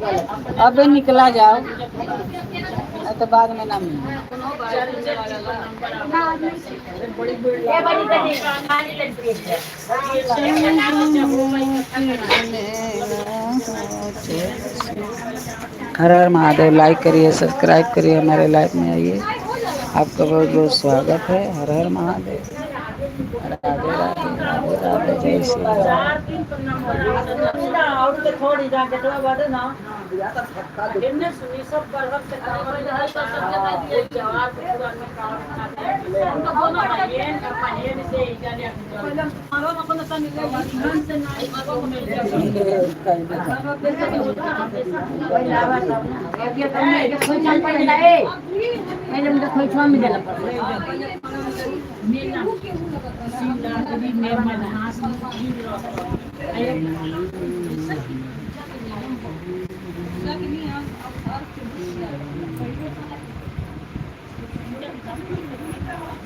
अबे निकला जाओ, नहीं तो बाद में ना मिले। हर हर महादेव। लाइक करिए, सब्सक्राइब करिए, हमारे लाइव में आइए। आपका बहुत बहुत स्वागत है। हर हर महादेव, राधे राधे, राधे राधे, जय श्री राम।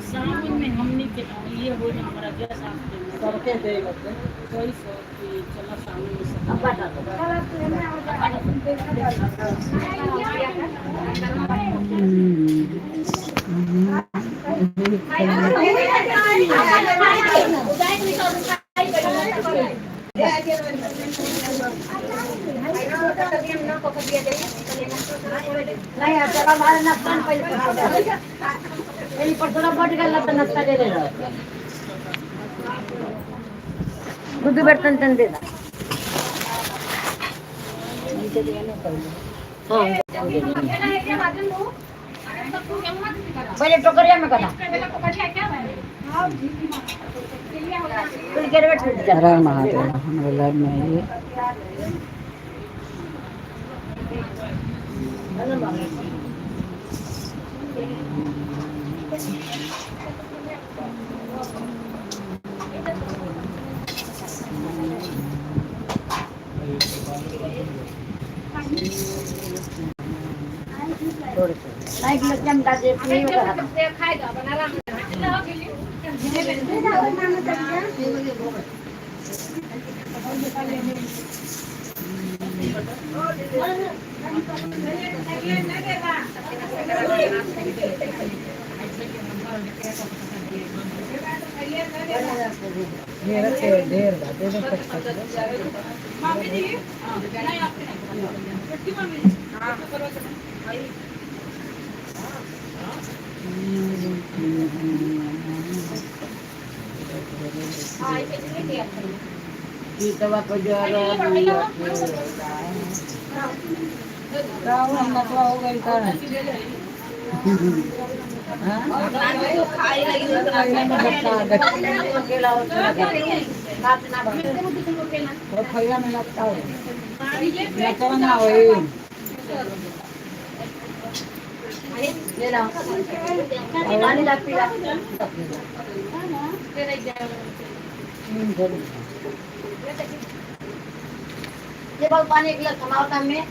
सावन में हमने के ये हो हमारा सबके देगा कोई सो कि चलो सावन में सब। बुद्धू बर्तन तन दे। पहले टोकरिया में करा। हर हर महादेव। हमारे लाइव में आइए। ढेर बा, दे दो 25। हो गई का में लगता हो ना होई। ये बहुत पानी एक गिलास थमाओ में।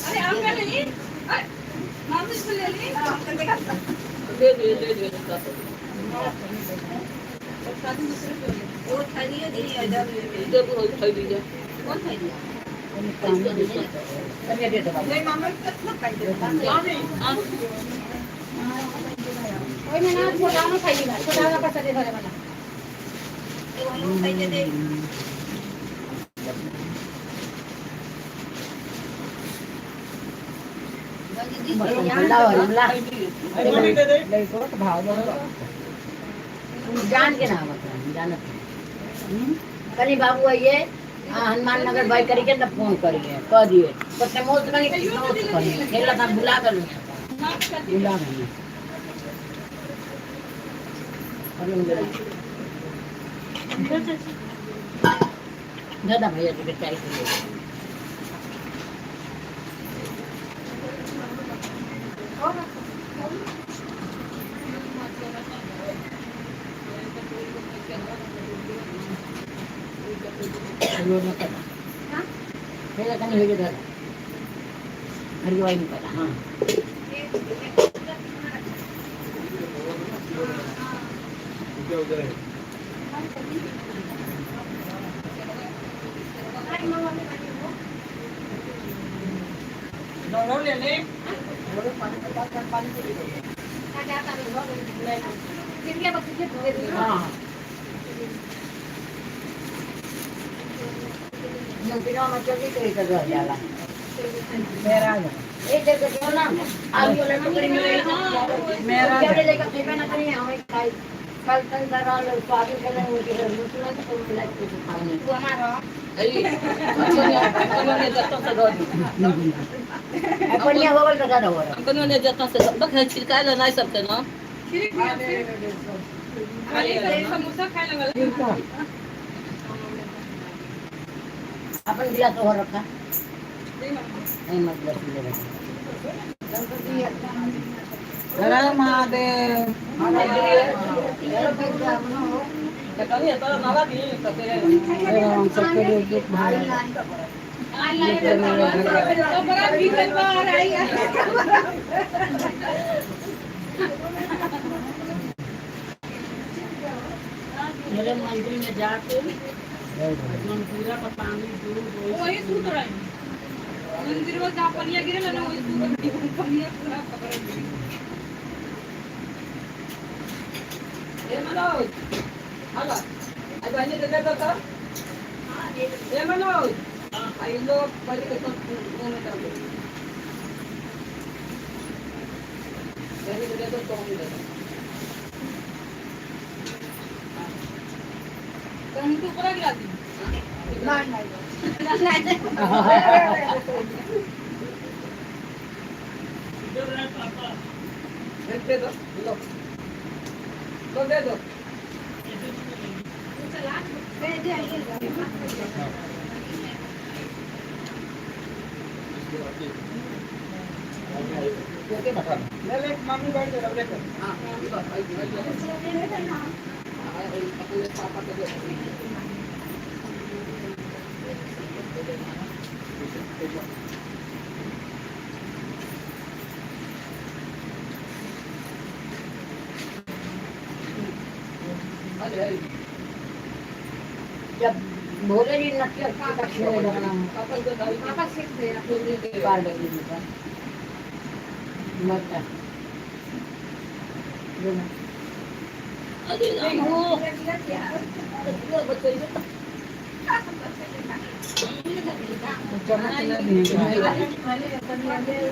अरे आप क्या ले ली? मामी इसको ले ली? दे दे दे दे वो थाली है दी इधर दे वो थाली दे। कौन थाली? नहीं मामा कितना खाई दे? ओए में ना छोटा ना खाई छोटा ना पैसा दे दे वाला वो खाई दे दे। जान के ना जानत कनी बाबू आइए हनुमान नगर भाई करी के तब फोन करिए कह दिए तो मोस्ट कनी करी खेला था बुला कर बुला गई। दादा भैया जी के चाय पी। हाँ दौड़ो ले ले। हाँ नमकीनवा में चली गई तो रह जाला। मेरा एक जगह जो ना आलू वाला टुकड़ी में मेरा क्या लेकर खेबे ना करी हमें खाई कल तक दरा लो स्वाद के लिए उनके घर मुसला तो मिला कुछ खाने अंकनिया जतन से दऽ दी। अपनिया हो गल तो ज्यादा हो रहा। अंकनिया जतन से बक छिड़कायल नहीं सबके ना। ठीक है, खाली समोसा खाए लगल। अपन गिलास हो रखा नहीं मत गिलास ले रखा। हर हर महादेव। कनिया तोरा नाला दी सके। हे भगवान सबके दुख दुख भाई। तो बड़ा भीतर बाहर आई है। मेरे मंदिर में जाके मनपूरा का पानी दूध वही सूत रहे मंदिर में जहाँ पनिया गिरे ना वही सूत रही, पनिया पूरा पकड़ ली। ए मनोज हला आई बहनी के दे दो तो। ए मनोज आई लोग पहले के तो मुंह में कर दो, बहनी के दे दो तो हम दे दो। तो हमको ऊपर गिरा दी। दे दो लो तो दे दो। ले ले मम्मी बैठ जाओ लेकर। हाँ आई आई अपने पापा के दे। अरे अरे जब भोले जी नक्की का खेल लगना पापा को दाई पापा सीख दे पार लगी जी मत अरे राम हो बच्चे चम्मच ना दिए। चम्मच ना दिए।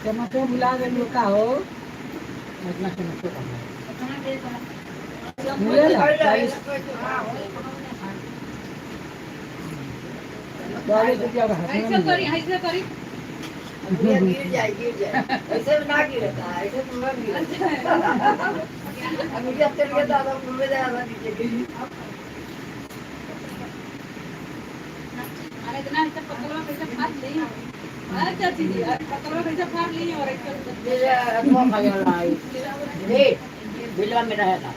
चम्मचो भुला गेलू का हो? इतना चम्मच कम मिलेला 40 40 रुपया का हाथ में ऐसे करी, ऐसे करी। गिर जाए गिर जाए, ऐसे ना गिरता, ऐसे पूरा गिर। अब मुझे चल गया दादा मुझे दादा नीचे गिर। अरे इतना ऐसे पकड़वा कैसे फाड़ ली? हाँ चाची जी, पकड़वा कैसे फाड़ ली? और एक जैसे अथवा खा जाला आई ले बिलवा में रहेगा।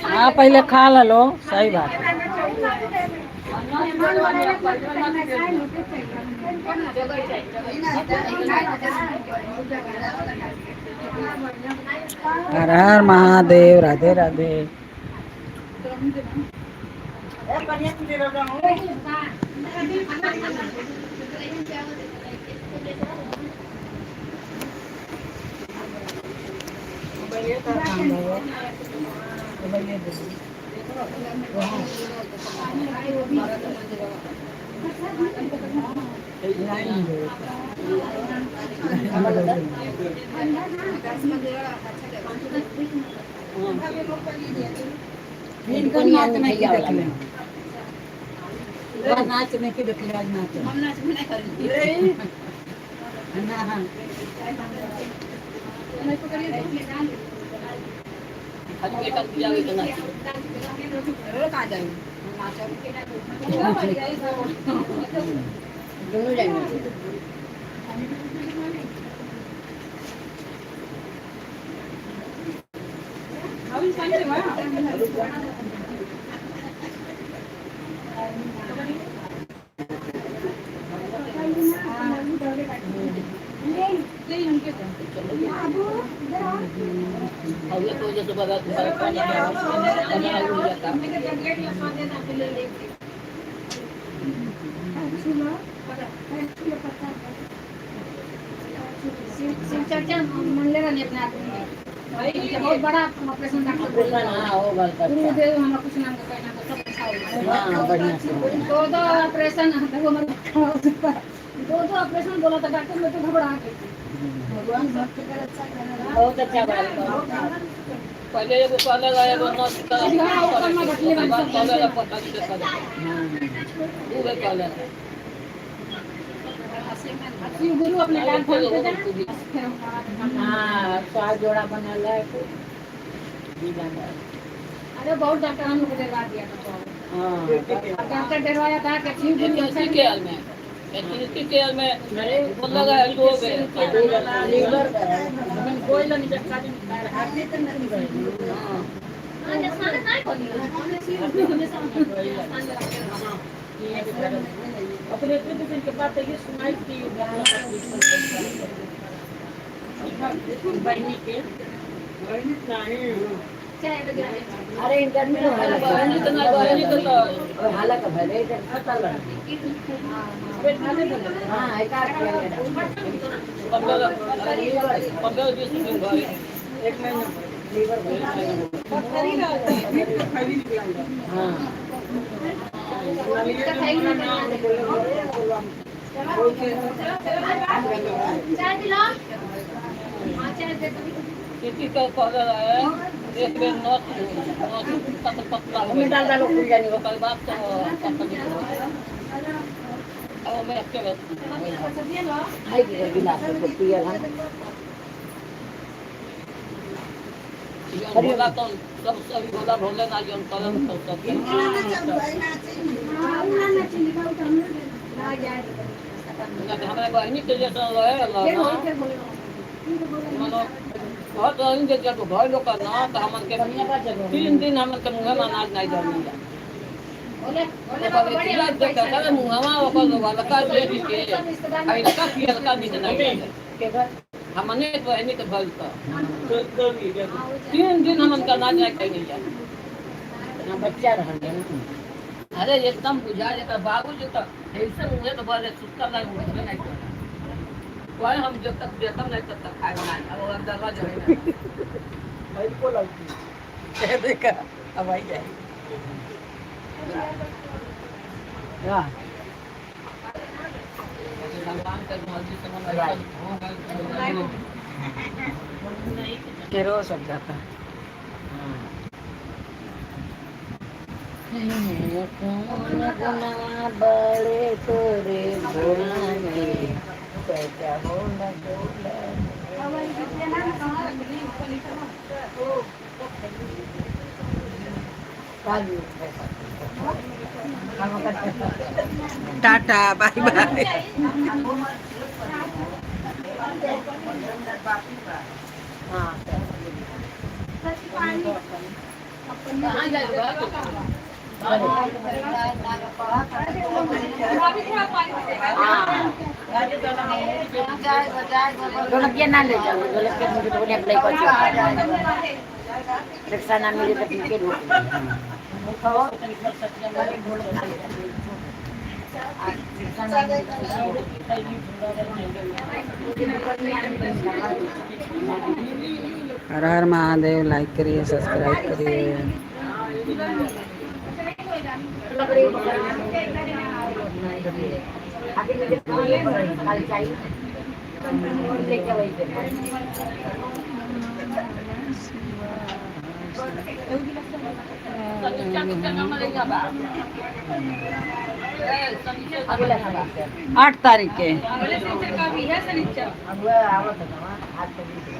हाँ पहले खा लो, सही बात है। हर हर महादेव, राधे राधे। इनको नाच नहीं के देखले, नाच नहीं के देखले, आज नाच हम नाच भी नहीं करेंगे। ना। हाँ दोनों जाएंगे। शिव चर्चा मनले रहनी अपने आदमी में बहुत बड़ा ऑपरेशन डॉक्टर ऑपरेशन हाँ हो गल अच्छा। गुरुदेव हमारा कुछ नाम का कहना तो सब अच्छा हो गया। हाँ बढ़िया से हो गया। दो दो ऑपरेशन, देखो हमारे दो दो ऑपरेशन बोला था डॉक्टर, मैं तो घबरा गई थी। भगवान भक्त कर अच्छा करे। बहुत अच्छा बात। पहले एगो कहले रहे, एगो नर्स का कहले रहे, पता नहीं कहले हाँ दू बेर कहले रहे। शिव गुरु अपने कान खोल के देना फिर हम हाँ स्वाद जोड़ा बनल है तो जी बनल। अरे बहुत डॉक्टर हम लोग को डरवा दिया था तो। हाँ डॉक्टर डरवाया था कि शिव गुरु अच्छा एच के हाल में, एच के हाल में बोला गया दो बेर। लीवर कोई नहीं। अपने दिन के बाद ये सुनाई थी बहनी के। अरे इंटरव्यू बहनी तो ना, बहनी तो और हालत भले इधर खतल हाँ एक 15 15 20 दिन भाई एक महीना लीवर। हाँ चाय दिलाओ, हाँ चाय दे दो। किसी का कहले रहे एक बेर नस नस पतला पतला हो में डाल डालो खुल जाने को। ओकर बाद तो पता नहीं हो अब मैं अकेले हाय की गिलास को पियल हम। भोला तो सब सभी भोला भोले ना जन करम तो सब। ना जाए हमारे बहनी के जैसा रहे अल्लाह मानो बहुत रही जे जब घर लोग का ना तो हमन के 3 दिन हमन के मुंह में अनाज नहीं डालल। बोले बोले ओकर बाबा बढ़िया इतना देख कर मुंहवा ओकर लड़का देख के आई लड़का पियलका भी नहीं के घर हमने बहनी के भल का 3 दिन हमन का अनाज नहीं खाई जा। ना बच्चा रहल है। अरे एकदम बुझा जाता बाबू जी तो ऐसे मुँहे तो बड़े सुस्ता नहीं मुँहे नहीं वही हम जब तक देखम नहीं तब तक खाए बनाए अब वो अंदर जो है ना देखा अब आई जाए। हाँ भगवान के मर्जी से मन हो गए। के रो सब जाता। कौन गुना बड़े तोरे भोला के पैसा बोला बोला। Tata bye bye. हाँ कहाँ जाएगा? अभी थोड़ा पानी दे। ढोलकिया ना ले जाओ, ढोलकिया मुझे तो अप्लाई कर रिक्शा ना मिले तो पीछे रोक। हर हर महादेव। लाइक करिए, सब्सक्राइब करिए। आठ तारीख के,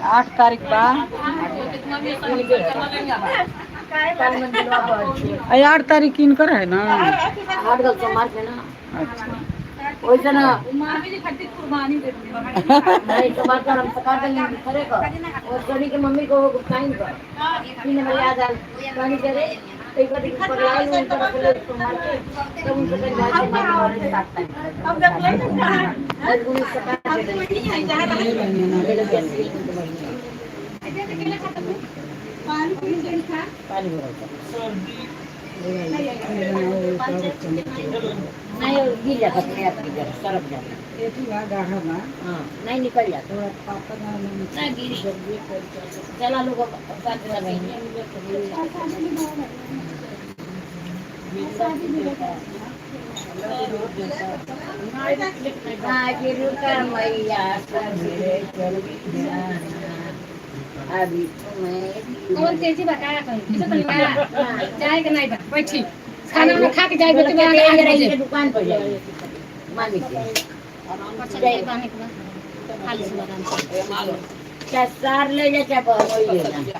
8 तारीख बा। अरे 8 तारीख किनकर है ना? आठ गल सोमवार के ना। अच्छा। वैसे ना। मामी जी खातिर कुर्बानी दे दी। नहीं, सोमवार का हम सका देंगे करे का और सोनी के मम्मी को वो गुप्ताइन का 3 नंबर याद आ पानी करे एक बार पगलाई उनका रख ले सोमवार के, तब उनसे कहीं जाके मारे 7 टाइम दस गुनी सका दे। पानी भरा नहीं, वो गिर जाता अपने आप, गिर जाता, सरक जाता। हाँ, नहीं, निकल जाता ना गिरी। चला लोग साथ महीने। मैया सवेरे चल जाना, अभी तुम्हें कौन तेजी बताया कहीं किसे तनी बा जाए के नहीं बा, बैठी खाना उना खा के जाए बेटी बा 8 बजे। दुकान पर जाए मामी के। अच्छा, जाए बाने के बाद खाली से आराम से। चाहे सार ले जा, चाहे बहनोई ले जा।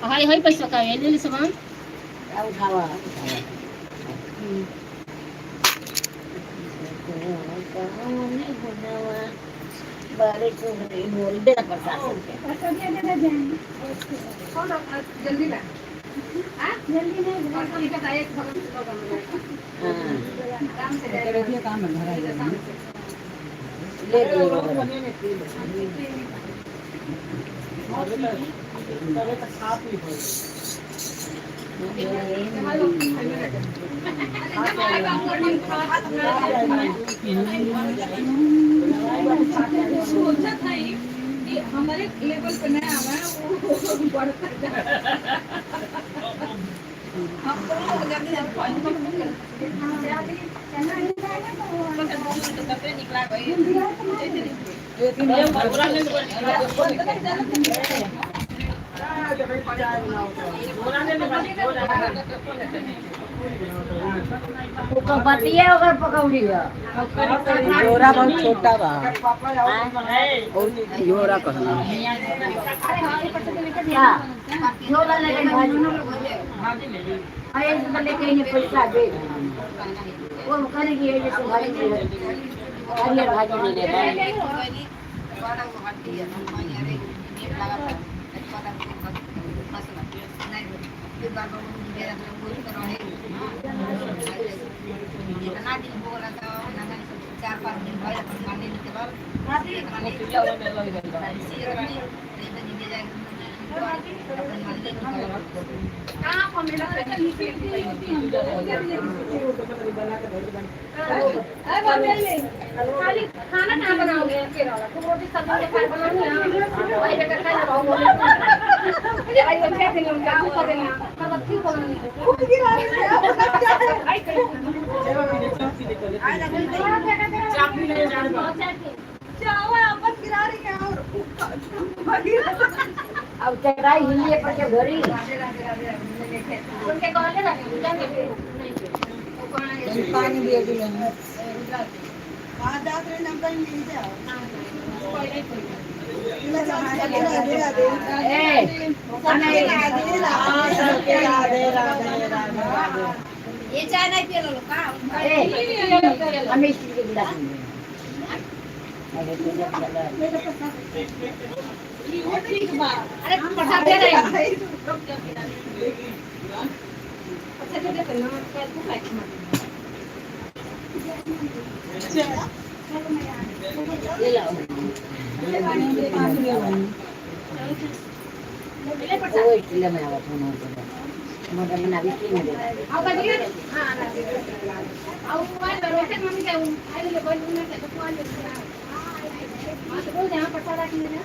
हाय हाय, पैसा का ले ले सामान। आ, उठावा। बड़े बोल देना प्रशासन के। कौन जल्दी ला जल्दी नहीं और निकल आए भगवान से भगवान। हाँ। आराम से जाए। ले ले। सोचा था ही कि हमारे लेवल पे नहीं आवा, वो बढ़ता जा। हम तो जल्दी निकला गई। बतिया ओकर पकौड़ी है। जोरा बहुत छोटा बा और जोरा कहना। क्या झोला लेके भाजी? अरे ऐसे तो लेके ही पैसा दे, वो करेगी। ये जैसे भाजी ले, हरियर भाजी ले ले। खाली खाना कहाँ बनाओगे अकेला वाला? तुम रोटी सब्जी के खाना बनाओगे ना, वही बेटा खा लो। आई वो फेंक देंगे उनका तू कर देना पर बच्ची को बनानी है। चावल आपस गिरा रही है और अब चटाई हिलिए पर के घरी। उनके कहले ना जाएंगे। पानी भी अभी लेना। ए ये चाय नहीं पिए लोग का? ए, हमें स्टील के गिलास में। अरे तुझे चला। अरे प्रसाद दे रहे हैं। अच्छा, दे देते ना कल को खाए। ले लो। वो स्टील में आवत होना। मगर बनावी की मिले। और कभी हां और मोबाइल पर रोटे मम्मी के आई ले बोल ना के तो कॉल ले। हां तो बोल यहां पटा रख लेना।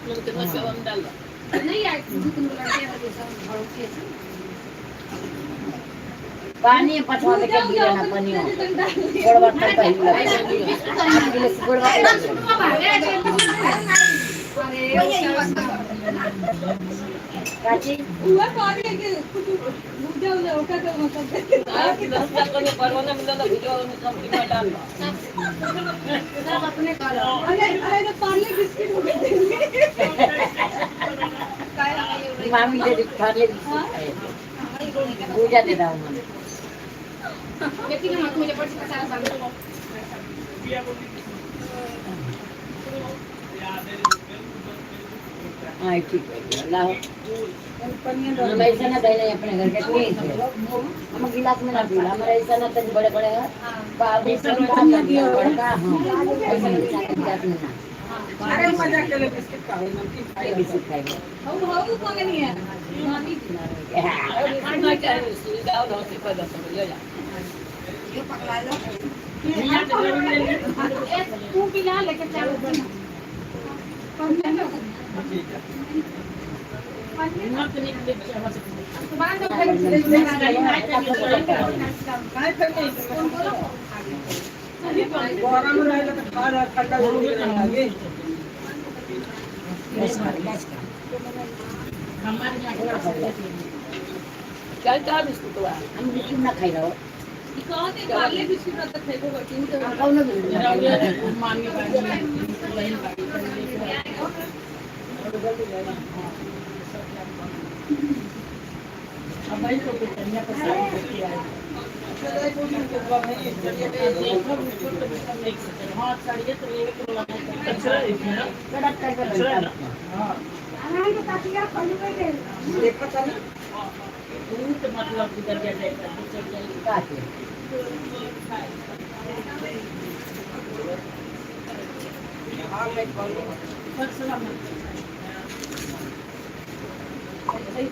कितना सेवन डाल नहीं यार दो तीन लड़के हैं जैसा भरोसे से पानी पछवा के गिरे ना पानी गोड़वा तक ही लगे गोड़वा। काची हुआ पानी के कुछ भूजा उजा ओका के मतलब नाश्ता करने परवाना मिला ना भुजवा में सब में डाल सब अपने का। अरे अरे तो पार्ले बिस्किट हो गए। मामी दे खाने भूजा दे रहा हूं। बेटी के मां मुझे पड़ सारा साल। हाँ ठीक है लाओ। हम ऐसा ना दही नहीं अपने घर के नहीं थे। हम गिलास में ना पीला हमारा ऐसा ना तक बड़े बड़े है बाबू बड़का। हाँ ऐसा ना गिलास में ना। अरे मजा के लिए बिस्किट खाओ नमकीन खाए बिस्किट खाएंगे। हम हम मंगनी है मामी ना चाहे सुविधा हो से पैदा सब ले जा ये पकड़ा लो। तू पिला लेके चल। गरम रहेला तो खा रहा ठंडा हो गया। चल चल बिस्कुट हुआ हम बिस्कुट ना खाई रहो। कौन पार्ले बिस्कुट रहता थे वो बटी तो कौन बिस्कुट ना खाई।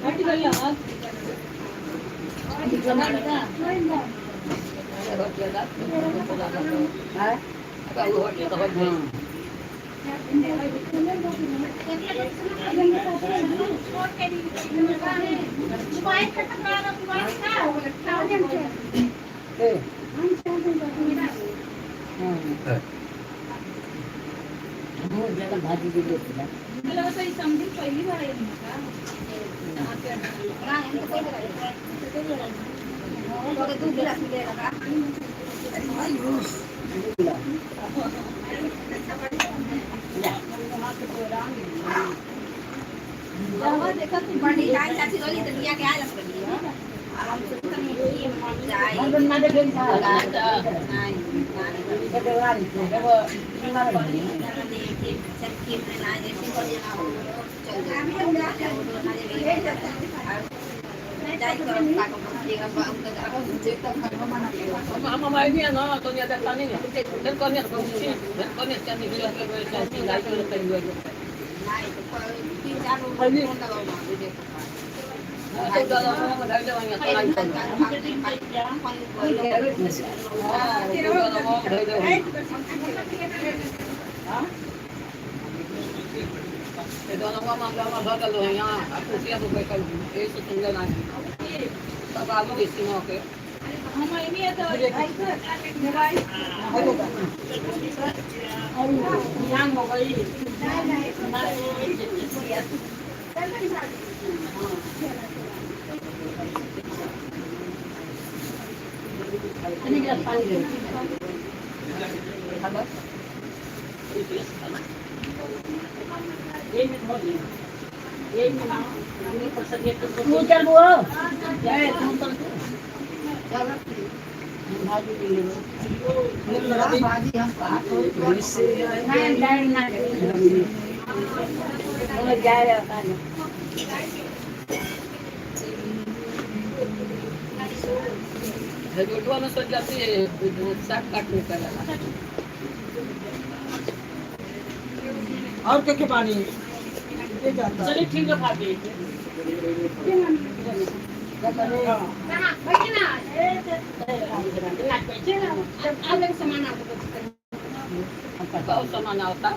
हट गई हाथ। भाजी दिली होती ना। पहली बार आई में सज जाती है साग काटने का और क्या पानी। चलिए ठीक है भाभी। कहाँ बैठे ना अलग सामान आता बहुत सामान आता।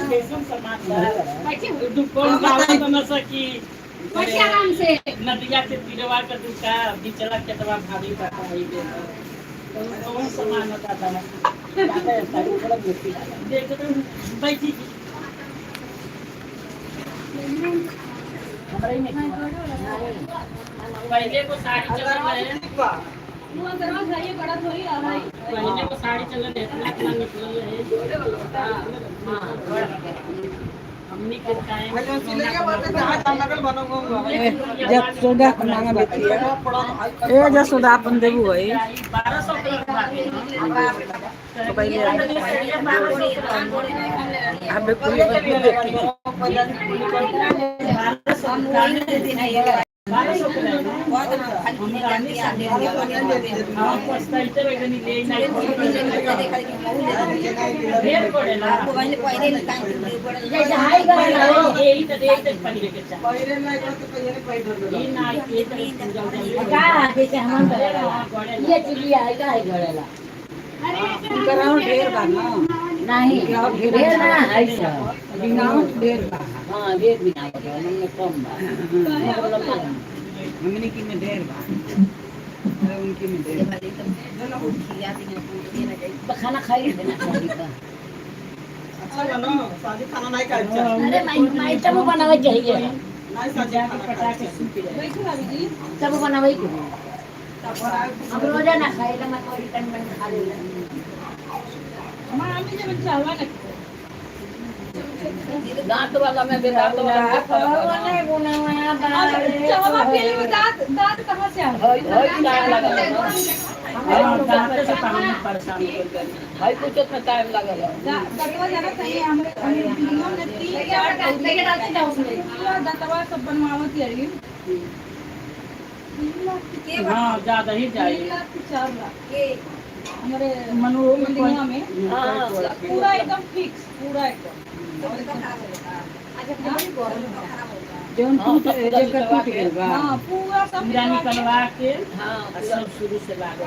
कैसन सामान बा? बैठे दुकान बाबा न सकी बैठे आराम से। नदिया के तीरवा के दुका बिचला केतवा भारी बाटा है बे कौन सामान होता था देख तो बैठी पहले को साड़ी चलल रहे, बड़ा थोड़ी आ रहा है। पहले को साड़ी चलल रहे, इतना इतना निकलल रहे। हमनी के टाइम जब सोडा के मांगा बेटी ए जा सोडा अपन देबू है 1200 के तो पहले हमें पूरी देखी। जैसे हाई गड़ेला हो। का जैसे हमन गड़ेला ये चिड़िया है का है गड़ेला कराओ ढेर बा ना नहीं ढेर ना है सब। बिनाओ ढेर बा। हाँ ढेर बिना हमने कम बा मतलब हमने की में ढेर बा, अरे उनकी में ढेर बा। खाना खाई देना शादी का। अरे माई माई तब बनावे चाहिए, तब बनावे के हम रोजा ना खाए ना मैं कोई टन टन खा ले। हमारा आदमी जब चाहवा ना दांत वाला में भी दांत वाला में चाहवा पीले में दांत दांत कहाँ से आ होई होई टाइम लगल है। हाई कुछ में टाइम लगल है। दतवा जाना सही हमारे बिल्डिंगों में तीन चार पूरा दतवा सब बनवावत है। 3 लाख हाँ ज्यादा ही जाए 3 लाख 4 लाख हमारे मनोहर बिल्डिंगों में पूरा एकदम फिक्स पूरा एकदम। जौन टूट जेकर टूट गेल बा। हाँ पूरा सब पूरा निकलवा के हाँ सब शुरू से लागल।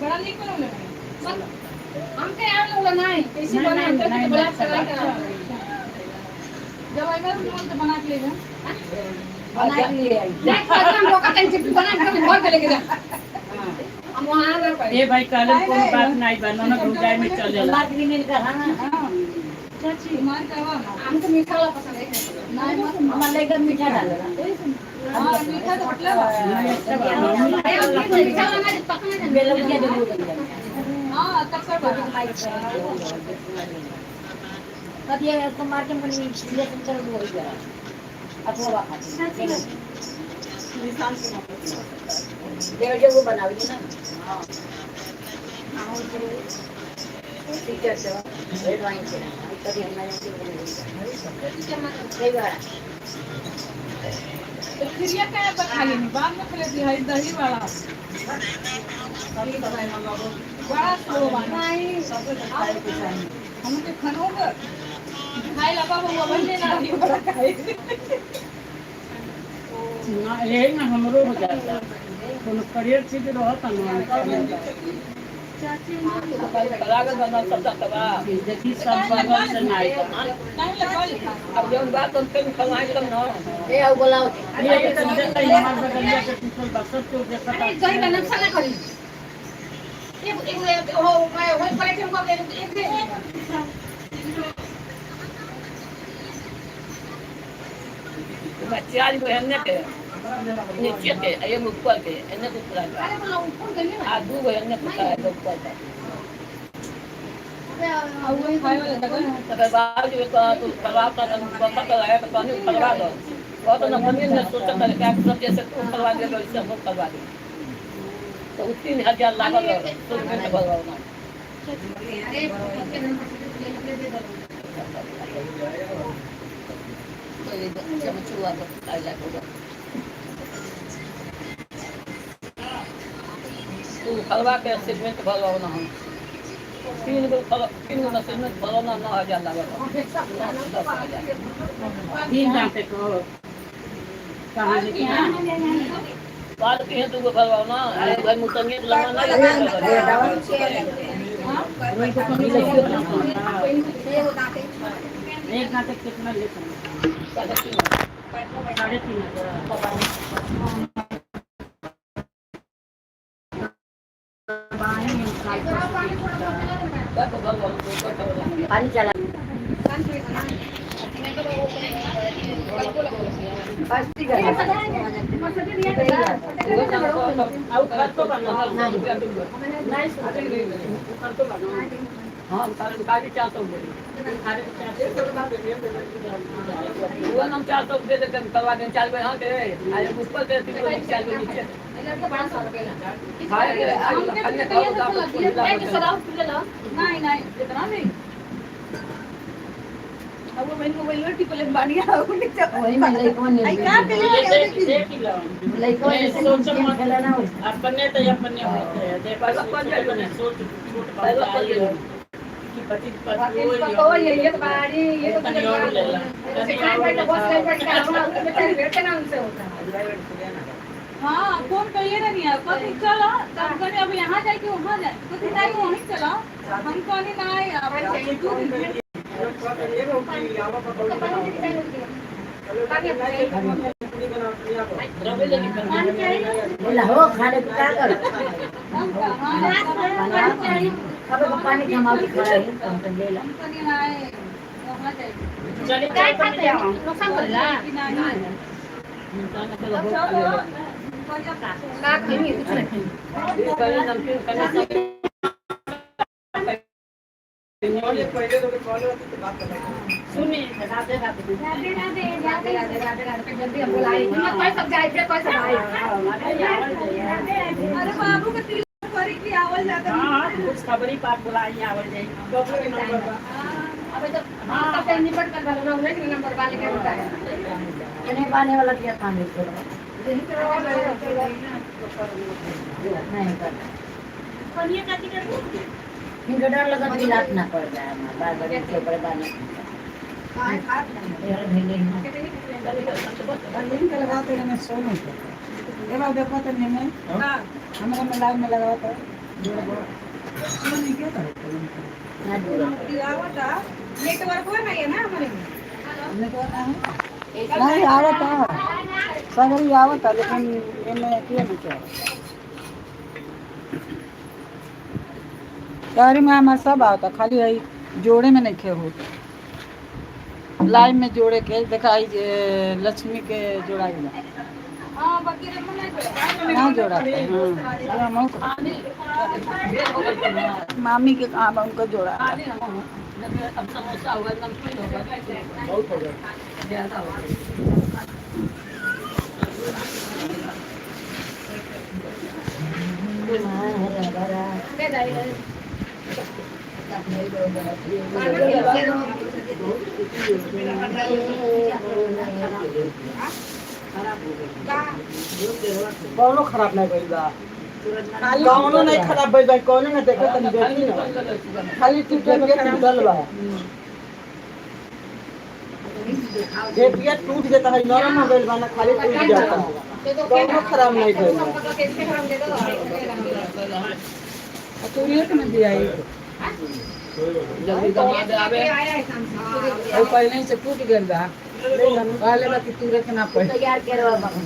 बड़ा निक बनौले हमके आवे वाला नहीं कैसे बना तो बड़ा अच्छा लगा। जब आएगा तो मन तो बना के ले जा बना के ले आई देख हम लोग का टेंशन बना के घर के लेके जा हम वहां आ गए। ए भाई कहले कोई बात नहीं बा ननद रुजाई में चलेला बात भी नहीं कर। हाँ चाची मार करवा ना हमको मीठा वाला पसंद है। नहीं मत हमारे लेकर मीठा डालेला। हाँ मीठा तो होटल बा। मीठा वाला ना पकना ना बेलम के देबो। हां तब सब अब ये तो मार्केट में लेसन कर हो गया अथवा खाती देव वो बनावी ना। हां टीचर से ड्राइंग से कभी हमारे कई बार तो खिरिया का खा लेनी बाद में खा लेती है दही वाला बड़ा स्लो बना हमके खानो का खाए ला बाबा वो बनने ना रही बड़ा खाए ना यही ना हमरो हो जाता कोनो करियर चीज रहत ना। लागल बना सब दतवा देखी सब बगल से नहीं टाइम लगल अब जौन बात हम फिर खवाई तब ना ए आओ बोलाओ ये तो देखा हमार बगलिया के टूटल बा सब तो देखता। अरे गई का नक्शा ना करी एक एक हो मैं हो परे के को एक एक बच्चा आज बहन के नीचे के ये ऊपर के एने को ऊपर अरे बोला ऊपर गई ना आ दू बहन ने पता है ऊपर का और वही खाए वाला जगह तकर बाद जो तो तू करवा का पता लगाया तो पानी करवा दो बहुत न मम्मी ने सोचा था क्या सब जैसे तू करवा दे तो इससे हम करवा दे तो 3000 लागल तो मैं करवाऊं ना। अरे तो ये चमचुआ तो आ जाएगा तू करवा के सीमेंट भरवाओ ना हम। तीन गो तीन गो मशीन में फलाना 9,000 लागल। 10,000। तीन दांते को कहाँ लेके बाल के हैं दूगो भरवाओ ना। अरे भाई मुसंगी लगा ना। एक दांते कितना लेते हैं? 3,500। पानी चला हाँ, साढ़े 400 वो हम 400 दे देते करवा दें। 4 बजे। हाँ, अरे ऊपर से 3 4 बजे नीचे। नहीं नहीं, इतना नहीं। अब वो बहन मोबाइल में टिपले बानी आ वही में लइकवन आई का के देख लो। लइकवन सोचो गेम मत। खेला ना हो। अपने तो अपने होते हैं। देखो सोचो ने सोच छोट बात आई हो कि पति पति तो ये तो बाड़ी ये तो तनी और ले ला। सेकंड भाई तो बहुत लेट का हम बेचारे बैठते ना उनसे होता है। हाँ, फोन करिए ना नहीं कभी चलो तब कभी अब यहाँ जाए कि वहाँ जाए तो जाए वहीं चलो। हम कहनी ना अब 2 दिन। बोला हो खाने को क्या कर हम कहाँ अब तो पानी जमा के खड़ा है तो हम तो ले ला। हम कहनी ना वहाँ जाए। चलिए। काय खाते हैं नुकसान करेला। कि नहीं, अब चलो का खाई कुछ नहीं। सुनी राधे राधे। राधे राधे राधे राधे राधे राधे। जल्दी हम बुलाई हिम्मत कोई सब जाए फिर कोई सब आए। अरे बाबू के तिलक करी की आवल जाता। हाँ, कुछ खबरी पात बुलाई आवल जाई बबलू के नंबर बा। अबे जब हाँ सब टाइम निपट कर वाला ना उन्हें नंबर वाले के होता है। इन्हें पाने वाला क्या काम है नहीं कर। पनिया काटी कर। इनका डर लगा कि लात ना पड़ जाए हमारे बार बार के ऊपर बाने यार भेले हैं। लिंक लगाते हैं सोनू के। ए बार देखो तो नहीं में हमरा में लाइव में लगावा तो सोनू के तो ना दूर। आवता नेटवर्क हुआ नहीं है ना हमारे में। नहीं आवत है, सगरी आवत है, लेकिन एमे अथिए नहीं क्या शहरी में हमार सब आवता, खाली है जोड़े में नहीं खे हो। लाइव में जोड़े के देखा आई जे लक्ष्मी के जोड़ा गया। हाँ, बाकी रमन नहीं जोड़ा। ना जोड़ा हाँ, हम मामी के कहाँ उनको जोड़ा। अब समोसा हुआ, नमकीन होगा, बहुत हो गया। ज्यादा हो गया। दे दे। कौनो खराब नहीं भइल बा, कौनो नहीं खराब भइल बा, कौनो ना देखो तनी देखी ना। खाली टूटल ढेपिया टूटल बा, ढेपिया टूट जाता है, नरम हो गइल बा ना, खाली टूट जाता है, कौनो खराब नहीं भइल बा। तो रेट में दिया ही। जल्दी दमाद आवे। वो पहले से टूट गया बा, पहले बाकी तू रखना पड़े। तैयार करवा बाबू।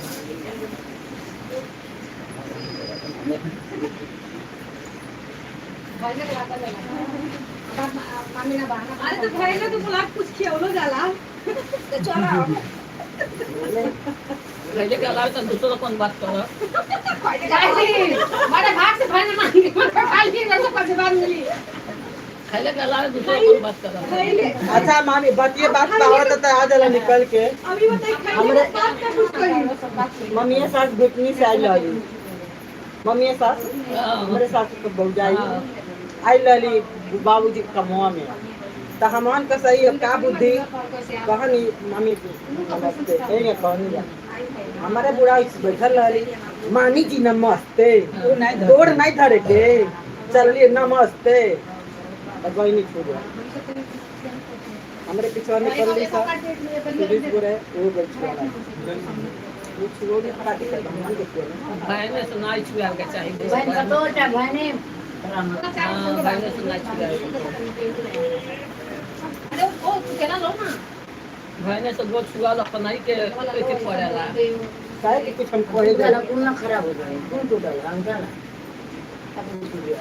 अरे तो भाई तो बोला कुछ खियौलो जाला तो चलो। पहले के अलावा तो दूसरा कौन बात कर। मारे भाग से भाई ना मांगे खाली मेरे को पैसे बाद मिली। खाने के अलावा दूसरा कौन बात कर। अच्छा मामी, बतिए बात पावत त आ जाला निकल के। अभी बताई खाई बात का कुछ करी। मम्मी सास भेटनी से आई लली, मम्मी सास हमारे सास के भौजाई आई लली बाबूजी के कमवा में, त हमन का सही अब का बुद्धि कहनी मम्मी नमस्ते कहीं कहनी जा हमारे बुढ़ा बैठल रहली, मानी जी नमस्ते, गोड़ नहीं धरे के चलिए नमस्ते। तो गई नहीं छुआ। हमारे पिछवा निकल ली सा सुरेश गोरे वो गई छुआ। वो छुआ भी खड़ा दिखल हम देखिए बहने से नहीं छुआ के चाही। बहन कतो टा बहने। हाँ, बहने से नहीं छुआ। अरे ओ तू केला लो ना। बहने से गोद छुआ अपनाई के कैसे पड़ेला। काहे कि कुछ हम कहे जाला कुल ना खराब हो जाए कुल टूटल हम जाला अपन टूट गया।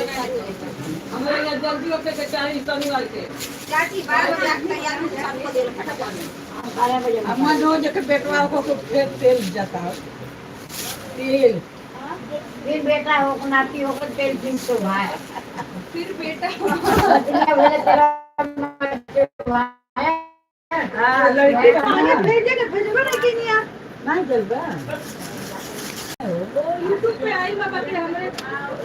हमारे यहाँ जल्दी होके के चाही शनिवार के। चाची 12 बजे तैयार हो चालू कर दे फटाफट। 12 बजे अम्मा जो जके बेटवा को फिर तेल जाता है तेल। फिर बेटा हो नाती हो तेल फिर तो भाई फिर बेटा तेरा हां लड़की भेजे के भेजबो नहीं की नहीं नहीं जलवा वो YouTube पे आई बाबा के हमरे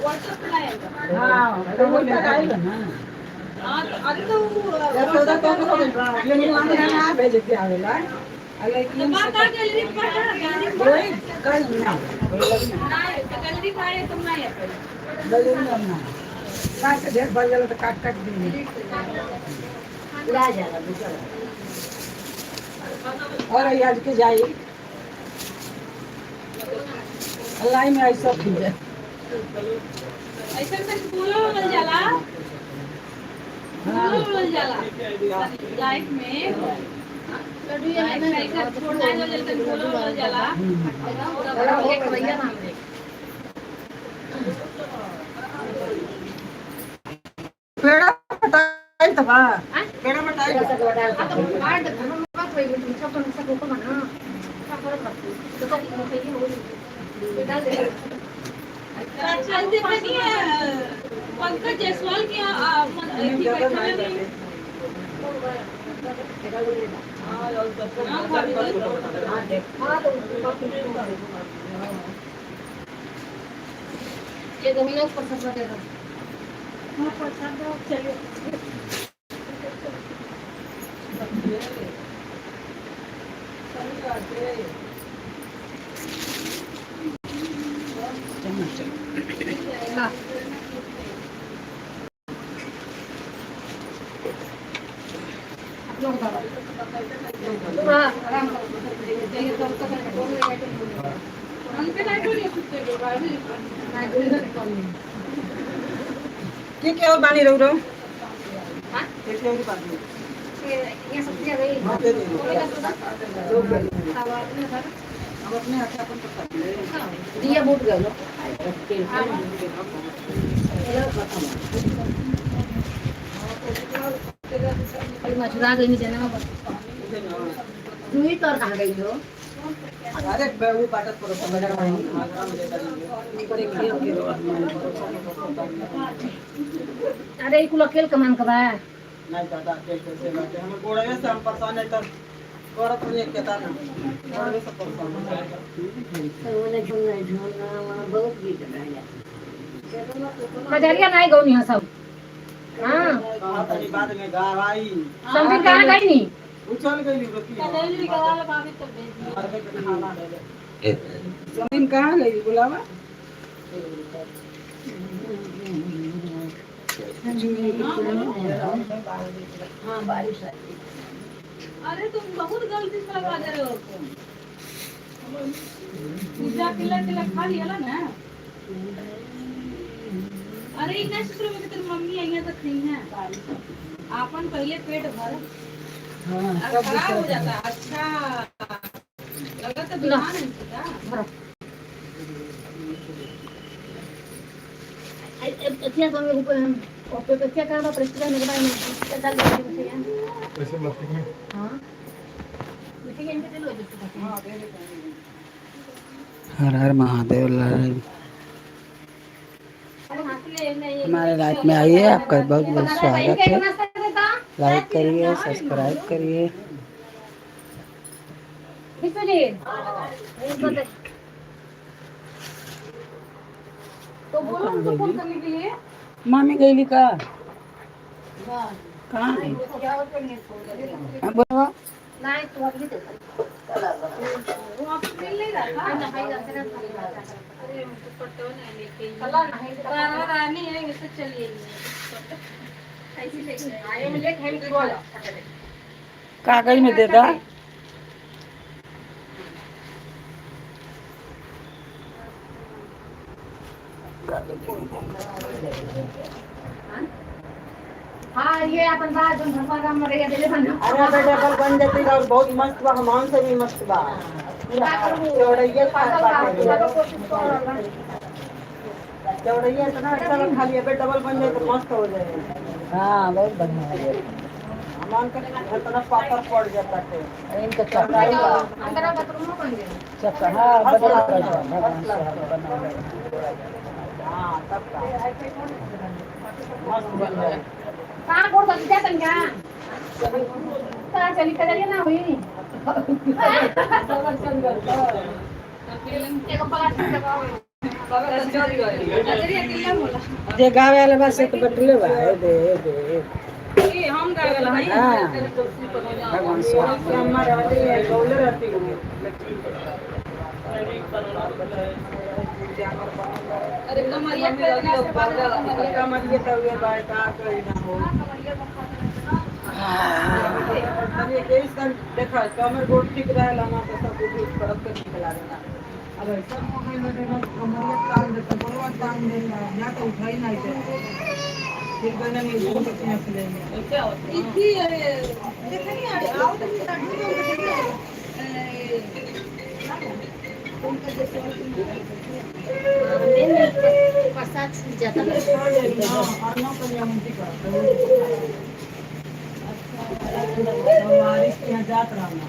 WhatsApp पे आया। हां तो वो आई ना। हां अरे तो यशोदा कौन हो गइल बा ये ना भेज के आवेला लेकिन बात आ गैलरी पर गैलरी पर कल ना नहीं तो गैलरी पर आए तुम नहीं आए गैलरी में ना काट ढेर भर जाला तो काट काट दी उड़ा जाला बेचारा। और आज के जाई अल्लाह में ऐसा फिर जाए ऐसे तक बोलो बोल जाला बोलो बोल जाला लाइफ में ऐसा छोड़ना है जल्दी बोलो बोल जाला। एक भैया नाम दे पेड़ा बटाई तबा पेड़ा बटाई तो बाहर घर में बात होई गई सब तो सब को बना का करत तो तो सही हो डाल दे। अच्छा देखनी है पंकज जायसवाल के अथी बैठल है। हां भाभी ये जमीन पर सब दे दो। हां प्रसाद दो चलिए। हमके नहीं बोलिए कुत्ते को भाभी। के और बानी रहू रहू हां के के और बानी ये सब दिया गई हां दे दे अब अपने हाथ अपन प्रसाद ले दिया बूट गयो मछुरा गई जना तू ही तोर कहाँ गई हो? अरे वो बाटत पर समझ अरे कुल अकेल कमान का बा नहीं दादा अकेले कैसे बाटे हम गोड़वे से हम परेशान है तो गोड़ा पर एक केता ना गोड़वे से परेशान है। तो झूमना झूमना बहुत गीत गाया। मजरिया नहीं गौनी है सब। हां हां बाद में गावाई समझ कहां गई नी उछल गई रोटी गैलरी गवाल भाभी तो भेज दी खाना ले जमीन कहाँ गई बुलावा हाँ बारिश आई। अरे तुम बहुत गलती से लगा दे रहे हो तुम। पूजा किला किला खा लिया ना। अरे इतना शुक्र में तेरी मम्मी आई है तो खई है। आपन पहले पेट भर हाँ खराब हो जाता। अच्छा लगा तो बिहान है क्या? अच्छा तो मेरे को ओपे पे क्या करा प्रेस्टिज मेरे बारे में क्या डाल दिया मुझे वैसे प्लास्टिक में हां मिठाई इनके चलो जैसे हां दे दे। हर हर महादेव। हमारे लाइफ में आइए, आपका बहुत बहुत स्वागत है। लाइक करिए, सब्सक्राइब करिए। तो बोलो उनको फोन करने के लिए। मामी गई का कहाँ गई? हाँ, बोलो। वो आपको मिल नहीं रहा था। अरे हमको पटो नहीं लेके तारा रानी है इसे चलिए। कागज में दे दा। हाँ ये अपन बात जो भगवान राम मरे देले बन। अरे बेटा कल बन जाती और बहुत मस्त बा, हमान से भी मस्त बा। चौड़ैया खात बाटे, चौड़ैया इतना अच्छा बा, खाली अबे डबल बन जाए तो मस्त हो जाए। हाँ बहुत बढ़िया है। हमान का इतना पातर पड़ जाता है। इनका चक्का अंदर बाथरूम में बन गया चक्का। हाँ बदल कर भगवान से बना। हाँ तब का मस्त बन जाए। कहाँ गोड़ तो जा तनका कहाँ चली कजरिया ना हुई एगो पलास्टिक के बाव। कजरिया किल्ला बोला। जे गावे वाला बस एक बटले बा। ए दे ए दे ए। ये हम गावे ला हई। हाँ भगवान से अम्मा रहती है, गौले रहती है। अरे कमरिया पे से बात कमरिए तब ये बात का करी ना हो। तनी के इस देखा कमर गोड़ ठीक रहेला ना तो सब कुछ परत के ठीक लागेला। अब ऐसा हो गइल बाटे ना, कमरिया तान देता, गोड़वा तान देता, या तो उठाई नहीं दे। फिर कहना नहीं वो तो किया से लेंगे। इथी देखनी आ आओ तो साड़ी में प्रसाद छूट जाता है। और ना कन्या मुंती करत बारिश के यहाँ जात रहना,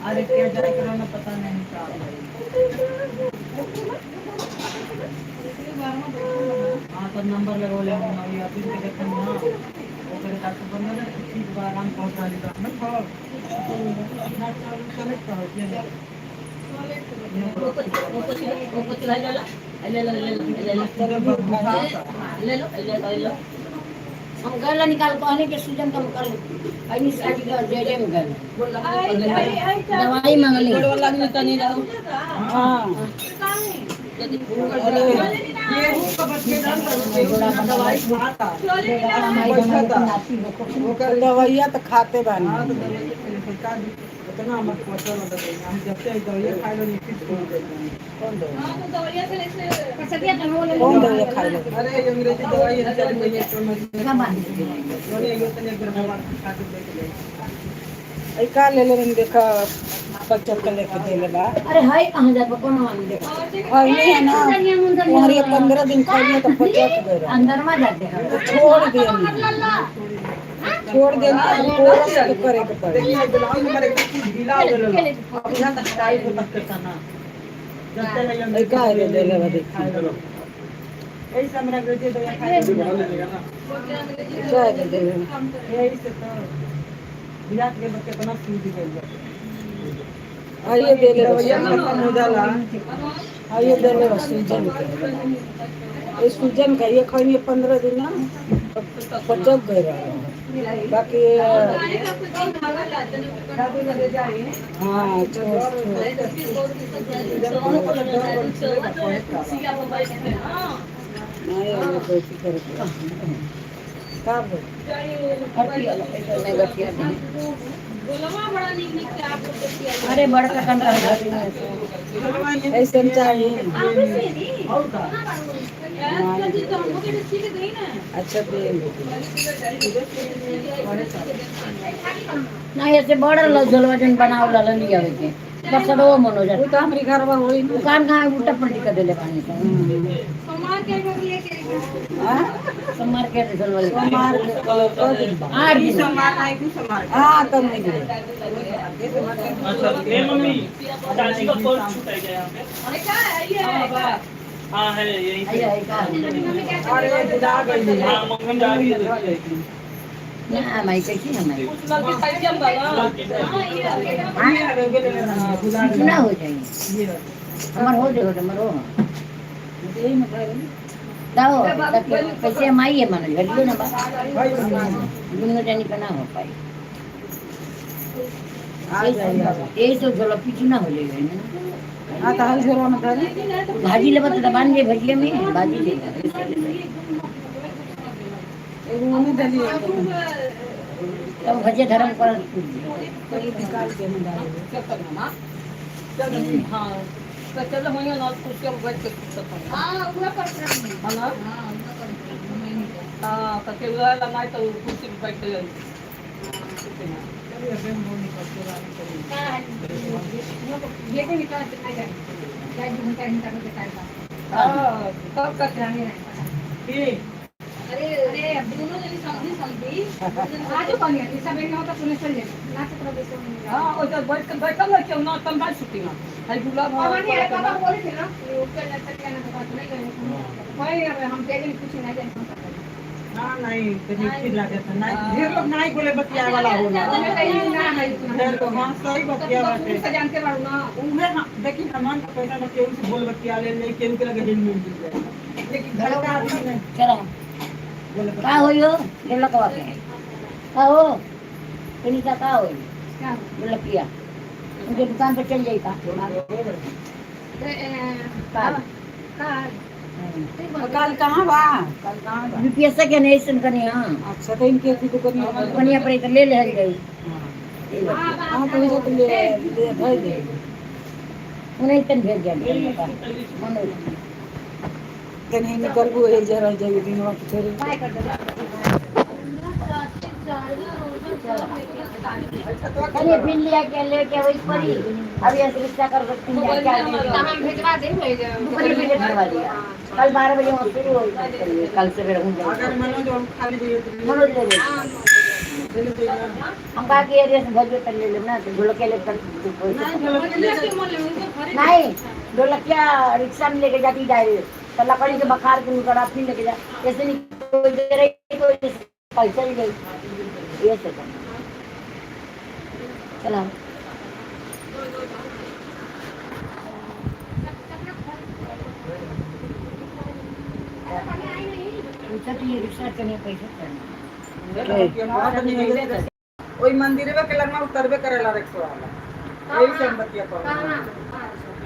अरे क्या जाए के रहना पता नहीं का। हाँ तब नंबर लगौले हम अभी अभी के देखन ना ओकरे डॉक्टर बन ना ठीक बा, आराम पहुंचा ली ना हो ना चालू चले कहो के हम गला निकाल कहने के सूजन कम कर अनी साड़ी का जे जे में गल दवाई मांगली। हाँ गेहूं का बच्चे दाम दवाई खाता पैसा था ओकर दवाइया तो खाते बानी। हाँ तो दवाई के सरकार उतना मत पहुंचा ना दवाई, हम जब से दवाई खाए लो नहीं फिर छोड़ देते हैं। कौन दवाई? हां तो दवाइया से ऐसे प्रसादिया तो हो ले। कौन दवाइया खाए लो? अरे ये अंग्रेजी दवाई है चल गई है तो मैं सोने ये तने गर्म बात खा के देख ले। ऐ का ले ले देखा पच्चर के लेके देले बा। अरे हाय कहाँ जा कौन वाली देखो और नहीं है ना तुम्हारी 15 दिन खा लिया तो पचक गए रहा। अंदर में जाते हैं तो छोड़ दिया, छोड़ देना कोरस के करे के पड़े। देखिए ब्लाउज हमारे एकदम ढीला हो गेल, अब यहाँ तक टाइट होता करता ना जब तक ये ऐ का ले ले बा देखी ऐसे हमरा अंग्रेजी दवाई खाए क्या दे दे यही से तो विराट के बच्चे इतना सूझ गइल। आइए दे ले दवाइया खत्म हो जाला। आइए दे ले सूजन के, ये सूजन का ये खइनी 15 दिन ना पचक गए रहा। बाकी हाँ छोड़ नहीं वो कोई करे कब गोलवा बड़ा निक निक से आप लोग के अरे बड़का कंटा ऐसे चाहिए। और का यार जी तो हमको के सीख गई ना। अच्छा दे ना ऐसे बड़ा लो जलवा जन बनाव ला लिया के परसदो मनोज वो तो हमारी घर में होई नहीं। दुकान कहाँ है उल्टा पलटी कर देले पानी से। सोमवार के भी लेके हाँ? सोमवार के रिजल्ट वाले सोमवार के कल दिन बा। 8 दिन। हाँ तब नहीं गए। अच्छा ए मम्मी, चाची का पर्स छूट गया यहाँ पे। अरे क्या है ये? हाँ हाँ है यहीं पे। अरे है का अरे बुला गई। हाँ मंगन जा रही है। ना माई कैसी है माई? कुछ लड़की साइकिल वाला। ना हो जाएंगे हमार हो जाएगा हमार हो दाओ पैसे हम आई है मानो घटियो ना बा दुनो जानी का ना हो पाई। यही तो झोला पीछू ना हो जाएगा ना। हाँ तो हल झोला में धरे। भाजी ले बता दबान जे भजिए में भाजी ले। एगो मम्मी धली। तब भजिया धर्म कर निकाल के हम डाले। हाँ तो चलो होइए ना कुर्सी पर बैठ के सब। हां पूरा कर हाँ ना। हां पूरा कर। हाँ तो केवल लगाए तो कुर्सी पर बैठ के। ये को निकाल के जाए जाए घंटा घंटा के टाइम। हाँ तब का जाने अरे अरे अब दोनों जनी समझी समझी आज पानी है सब एक होता सुने चल जाए ना तो बेसे। हाँ उधर बैठ के बैठल है क्यों ना तम भाई छुट्टी ना है गुलाब। पापा नहीं है, पापा बोले थे ना कि ऊपर ना चल जाना, पापा नहीं गए कोई अब हम तेरे कुछ नहीं जाए। ना नहीं कहीं फिर लगे था नहीं ढेर लोग नहीं बोले बतिया वाला होला ना है ढेर लोग। हाँ सही बतिया बाटे। से जानते बारू ना उहे हम देखी हमान का पैसा ना केहू से बोल बतिया ले ले केहू के लगे हिल मिल जाए लेकिन घर का आदमी नहीं चलो बोले। का होयो ढोलकवा के का हो सुनीता का होई ढोलकिया उनके दुकान पे चल जाई का का कल कहाँ बा? कल कहाँ बा? यूपीएससी के नहीं सुन कनी। हां अच्छा तो इनके की दुकान में दुकानिया पर तो ले ले गई। हाँ तो वैसे तो ले ले भेज दे। उन्हें तन भेज दिया मनोज कहीं निकलबू है जरा जाइए दिन वहाँ छोड़े। अरे बिल लिया के लेके वही पड़ी अब ये रिश्ता कर सकती है क्या? हम भेजवा देंगे। दुकान पे भेजवा दिया कल 12 बजे वहाँ शुरू हो कल सवेरे हूँ। अगर मनोज हम खाली दिए तो मनोज ले ले हम कहा कि एरिया से भेजो तक ले लेना तो ढोलकिया ले तक नहीं ढोलकिया रिक्शा में लेके जाती डायरेक्ट तो लकड़ी के बखार के उनका रात नहीं लेके जा ऐसे नहीं कोई दे रही कोई पैसा नहीं गई ये सब चला। पूछा तो ये रिक्शा चलने पैसा चलना ओई मंदिरवे के लगमा उतरबे करेला रिक्शा वाला यही से हम बतिया पर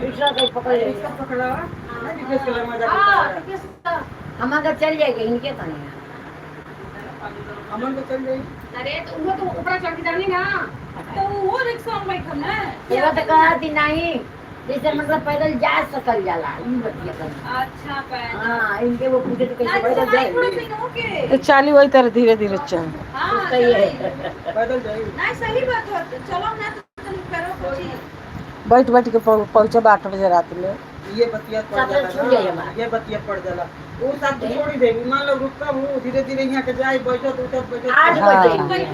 रिक्शा कोई पकड़ ले रिक्शा पकड़ा नहीं रिक्शा के लगमा जाके हम अगर चल जाएंगे इनके कहीं अमन को चल जाई। अरे तो वो तो ऊपर चढ़ के जानी ना तो वो रिक्शा में बैठल ना। ये तो कहा थी नहीं जैसे मतलब पैदल जा सकल जाला ई बतिया कर। अच्छा पैदल। हां इनके वो पूछे तो कैसे पैदल जाए। तो चाली वही तरह धीरे धीरे चल। हां सही है पैदल जाई नहीं सही बात हो चलो ना तो तुम करो कुछ। बैठ बैठ के पहुँचे 8 बजे रात में। ये बतिया पड़ जाला, ये बतिया पड़ जाला वो साथ छोड़ी दे मान लो रुकता हूँ धीरे धीरे यहाँ के जाए बैठो उठो बैठो 8 बजे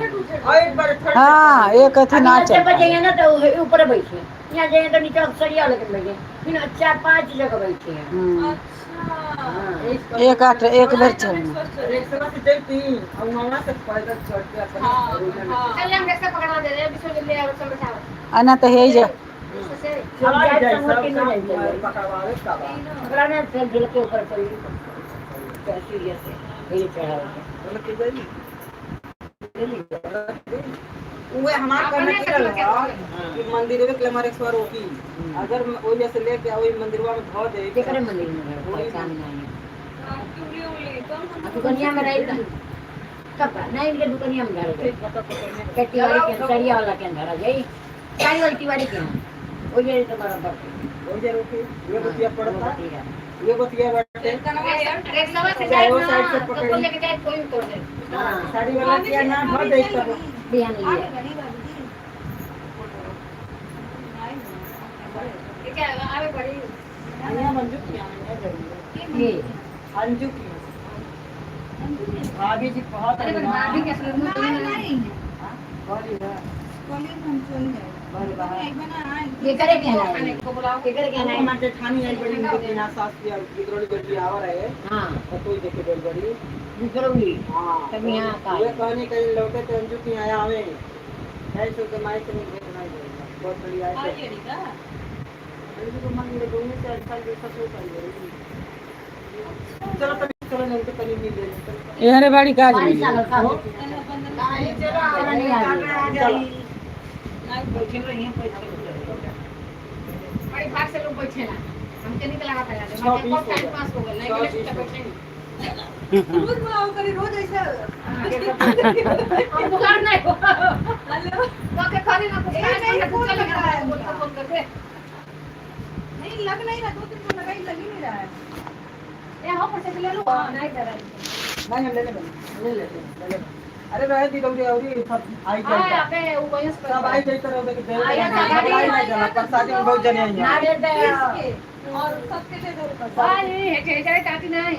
एक बार थोड़ी। हाँ एक अथी ना चल बजे ना तो ऊपर बैठे यहाँ जाए तो नीचे अक्सरिया लेके बैठे फिर 4-5 जगह बैठे हैं। अच्छा एक आठ एक बेर चलना रिक्शा से जाती और वहां से पैदल चढ़ के अपन चल हम रिक्शा पकड़वा दे रहे विश्व ले आओ चल बैठाओ आना तो है ही जा अब जाए संग के नहीं जाए पकड़वावे का बा पकड़ाना फिर झुल के ऊपर चल सीरियस है ये चढ़ाओ बोल के जाई उहे हमार कहना की रहल कि मंदिर के हमारे एक रोकी अगर ओजे से लेके ओई मंदिरवा में धो दे केकरे मंदिर में कोई काम नहीं है। दुकनिया में रही कब नहीं इनके दुकनिया में धर गए तिवारी के सरिया वाला के धरा गई चाय वाली तिवारी के वो ये तो बराबर वो जे रोकी ये बतिया पड़ता ये बतिया बाटे रिक्शा से जाए ना तो लेके जाए कोई तोड़ दे साड़ी वाला के ना धो दे तब बिहान लिए। के आवे पड़ी। अन्या मंजू की अन्या जरूर ये अंजू की भाभी जी बहुत अरे पर भाभी के सुन नहीं नहीं बोली ना कॉलेज हम चल जाए बोली बाहर एक बना आए ये करे के खाने है को बुलाओ। ये करे के है हमारे जेठानी आई बड़ी उनके यहाँ सास की और बिगड़ोली बेटी आवर है हां तो तू देखे बोल बड़ी विकरोगी हाँ तब यहाँ का ये कहने कहीं लौटे तो अंजू की आया आवे ऐसे तो माई से नहीं भेट नहीं बहुत बड़ी आए आ थे गई का अंजू को मन में दोनों से अच्छा जैसा सो कर चलो तभी चलो नहीं तो कहीं मिल ले एहरे बाड़ी काज बारिश मिली लागल का हो चलो नहीं आ रही चलो बड़ी भाग से लोग बैठे ना, हमके निकल लगा था छः बीस हो टाइम गया। पास हो गया नहीं छः के बीस हो बैठे नहीं। रोज बुलाओ करी रोज ऐसा हम बुखार नहीं हो हेलो तो के खाली ना कुछ ए, खाए नहीं, ना फोन कुछ लग रहा है। बोल फोन करके नहीं लग नहीं रहा, दो तीन को लगाई लग ही नहीं रहा है। ए हो पर से ले लो नहीं कर नहीं हम ले लेंगे ले लेते हैं, ले लेंगे। अरे रहे दी दौड़ी औरी सब आई हां जाए अबे वो वहीं से सब आई जाए तरह के बेल आया था गाड़ी। नहीं जाना प्रसादी में बहुत जने आई हैं। नारियल दे के और सबके दे दो रुपए। भाई हे के जाए ताती नहीं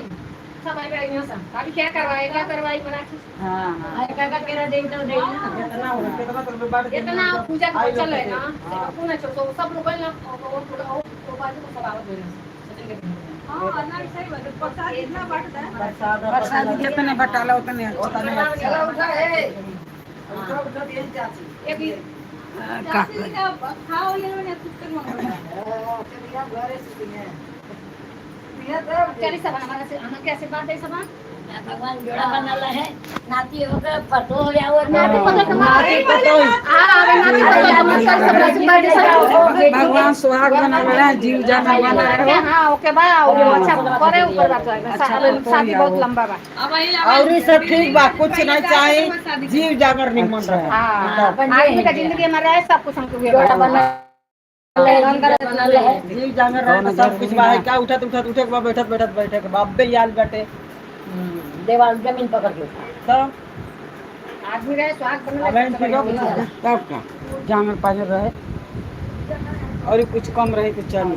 सब आई बड़ी यहाँ से अभी क्या करवाए क्या करवाई बना के हाँ हाँ अरे काका केरा दे तो दे ना कितना हो कितना तो रुपए बांट इतना पूजा के आई चल है लोग ना हाँ। पूना चो तो सब लोग ना वो थोड़ा और वो बाजू को सब आवत है सचिन के हाँ ना सही बात है, प्रसाद इतना बांटता है। प्रसाद प्रसाद जितने बटाला उतने अच्छा। उतने अच्छा। एक ही का चाची जी का खाओ ये मैंने कुछ कर मंगवाया। चली सब हमारा से हम कैसे बात है सब भगवान जोड़ा बनाला है नाती हो के पतो हो जाओ नाती पतो तो नाती पतो हां अरे नाती पतो तो मत कर सब आशीर्वाद सब भगवान सुहाग बनावे है जीव जान बना रहे हां ओके बा वो अच्छा करे ऊपर बात है शादी बहुत लंबा बा अब वही और ये सब ठीक बा कुछ नहीं चाहे जीव जागर निमन रहे हां आदमी का जिंदगी में रहे सब कुछ हमको जोड़ा बनाला है जीव जागर रहे तो सब कुछ बा है क्या उठत उठत उठे के बाद बैठत बैठत बैठे के बाबे याल बैठे देवाल जमीन पकड़ के उठा। तब आदमी रहे सुहाग अब बनल इन फिरो तब का जांगर पाजर रहे और ये कुछ कम रहे तो चल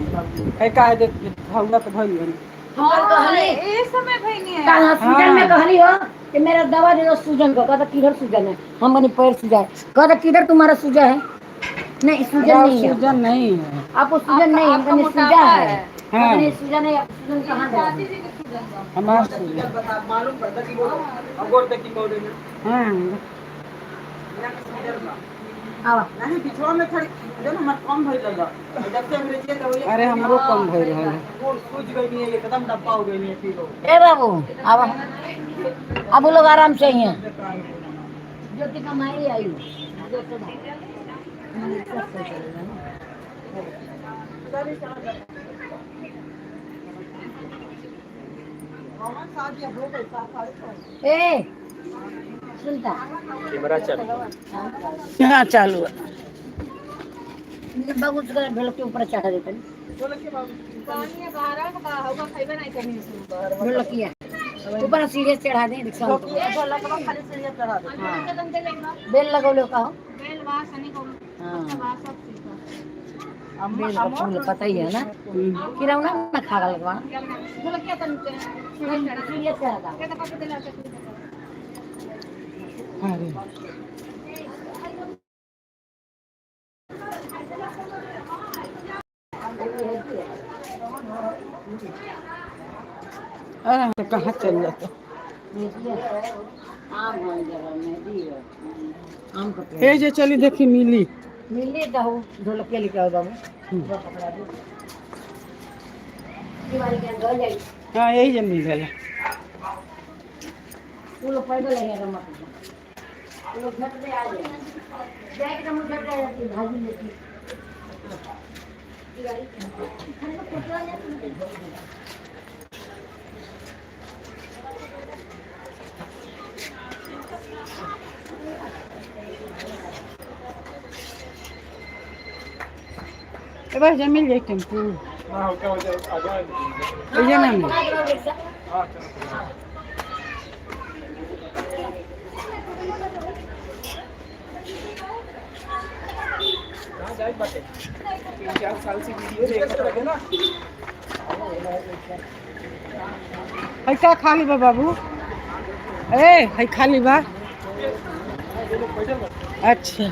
है का है भौला तो भइल बनी कल कहली ए समय भाई नहीं है। कल हॉस्पिटल में कहली हो कि मेरा दवा दे दो सूजन को। कहता किधर सूजन है? हम बनी पैर सूजा है। कहता किधर तुम्हारा सूजा है? नहीं सूजन नहीं है सूजन नहीं है आपको, सूजन नहीं है। आपका हमने मोटापा सूजा है। है। हाँ। हमने सूजन है, आप सूजन कहाँ चाची गया? जी के सूजन का हमार सूजन बता मालूम पड़ता कि वो अगोर तक की कौड़े में हाँ यहाँ के सीजर बा। आवा नहीं पिछवा में थोड़ी जो ना हमार कम भइल रहल जब से अंग्रेजी दवाई अरे हमरो कम भइल रहल है। वो सूज गई है एकदम डब्बा हो गई है फिर वो ए बाबू आवा, अब वो लोग आराम से ही हैं। ज्योति कमाई आई ए सुनता कैमरा चालू हाँ चालू है। बाबू उसका ढोलक के ऊपर चढ़ा देते हैं। पानी है बाहर का होगा खाइबे नहीं कहीं से। ढोलकिया ऊपर सीढ़ी से चढ़ा दे रिक्शा में। खाली सीढ़ियाँ चढ़ा दे। हाँ। बेल लगौले का हो। बेल बा सनी को हाँ बा सब चीज बा। बेल का फूल पता ही है ना, किरौना ना खा लगवा ढोलकिया तन सीढ़ी से चढ़ा के तो पकड़ देला अरे अरे हम तो कहाँ चल जाते। आम है जरा मेहंदी है आम का पेड़। ए जे चली देखी मिली मिली तो हो ढोलकिया लेके आओ बाबू, वो कपड़ा दो दिवाली के अंदर जाई। हाँ यही जे मिल है। वो लोग पैदल है रमक वो लोग झट पे आ जाए जाए के मुझे झट आ जाती भाजी लेती दिवाली के खाने को फोटो आ जाती है। ए बस जे मिल जाए टेम्पू ए जे ना मिल। 3-4 साल से वीडियो देख रहे ना। है खाली बा बाबू, ए है खाली बा। अच्छा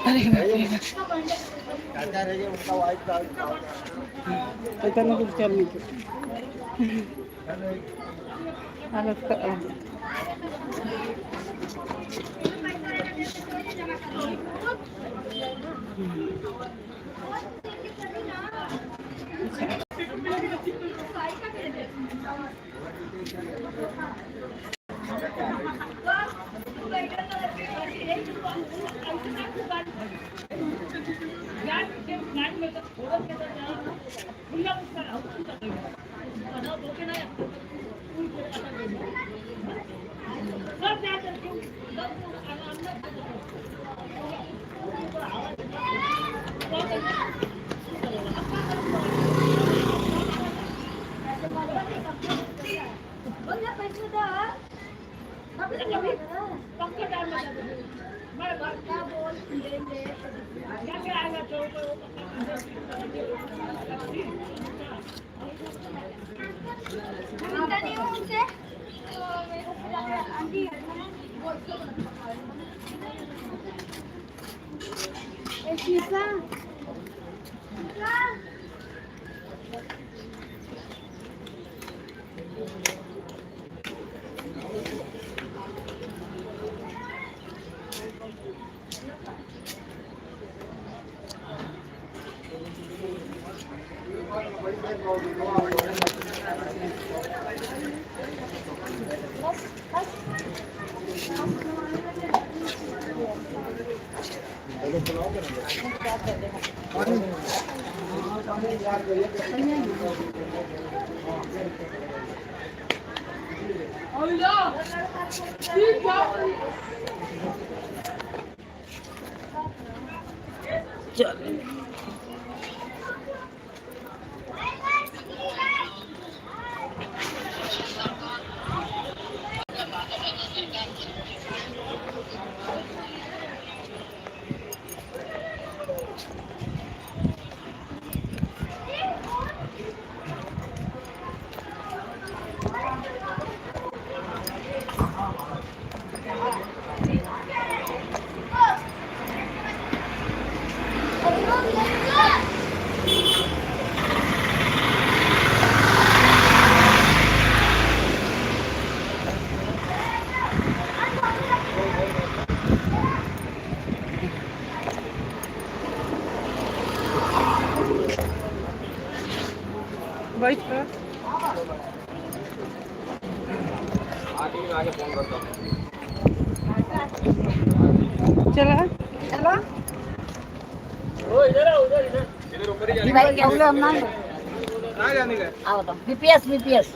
अरे इतना कुछ चलने के हालत चला चला बीपीएस बीपीएस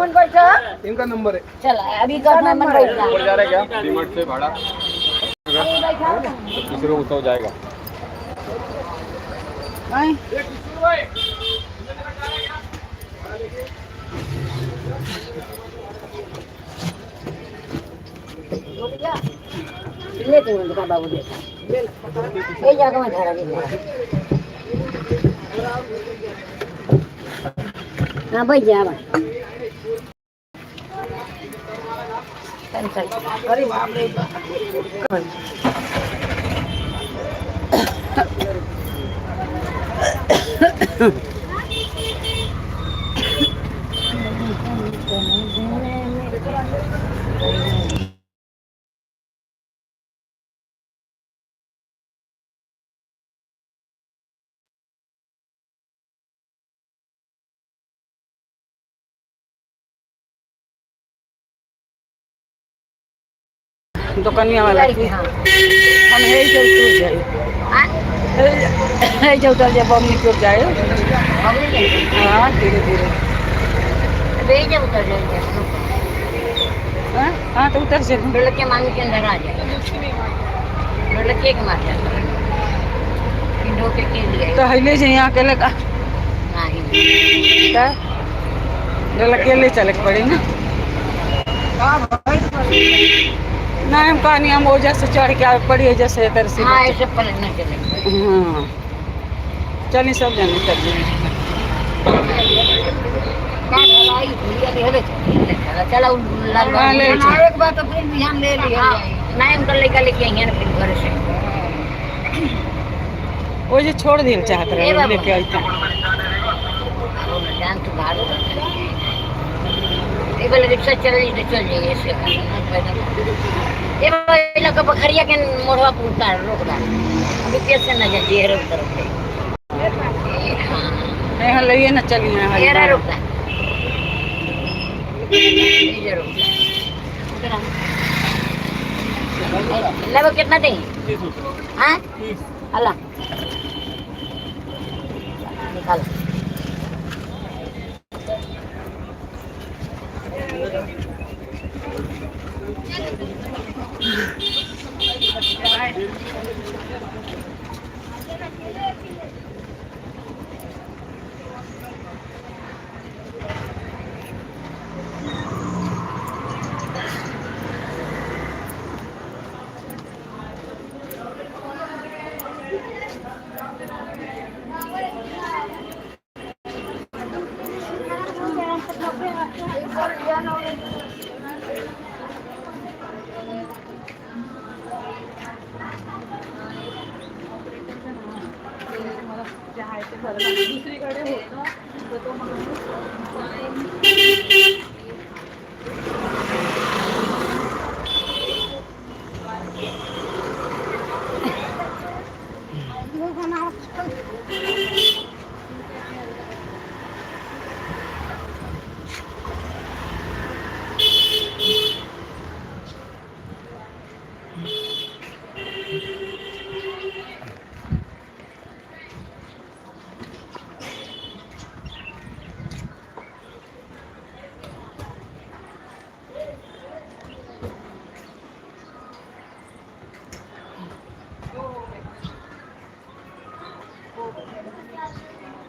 मन बैठा, इनका नंबर है। चल अभी का मन बैठा ऊपर जा रहा है क्या डीमार्ट से भाड़ा किसी को उतना जाएगा। ले तुम दुकान बाबू देखा ये जगह में धरा दिया। हाँ बैठ जा अरे बाप रे। दुकनिया वाला की। हाँ। हम हे जो उतर जाए। हाँ? हे जो उतर जाए, बमनी के ओर जाए। बमनी के? हाँ, धीरे धीरे। अबे जब उतर जाएंगे। हाँ हाँ, तो उतर चलूँ। के मामी के अंदर आ जाए, लड़के के मार जाता के लिए। तो हिले जे यहाँ अकेले का नहीं तो अकेले चले के पड़ी ना। ना हम कहानी हम ओजा से चढ़ के आवे पड़ी ओजा से तर से। हाँ, ऐसे पलटना चले। हाँ चली सब जने चल चलो। हाँ, ले चल। एक बार तो फिर बिहान ले लिया नहीं उनका लड़का लेके आई ना फिर घर से। वो जो छोड़ दिल चाहत रहे लेके आई था। जान तो बाहर एक बार रिक्शा चल रही तो चल जाइए ऐसे। ये बाबा का बखरिया के मोड़वा पर उतार रोक दा, अभी कैसे न जाइए रे उतर के। यहाँ लइए ना चलिए यहाँ। ये रोक दा, ये रोक दा। लगभग कितना देंगे? हाँ अल्लाह निकालो। दुसरीकडे होतं तर तो माणूस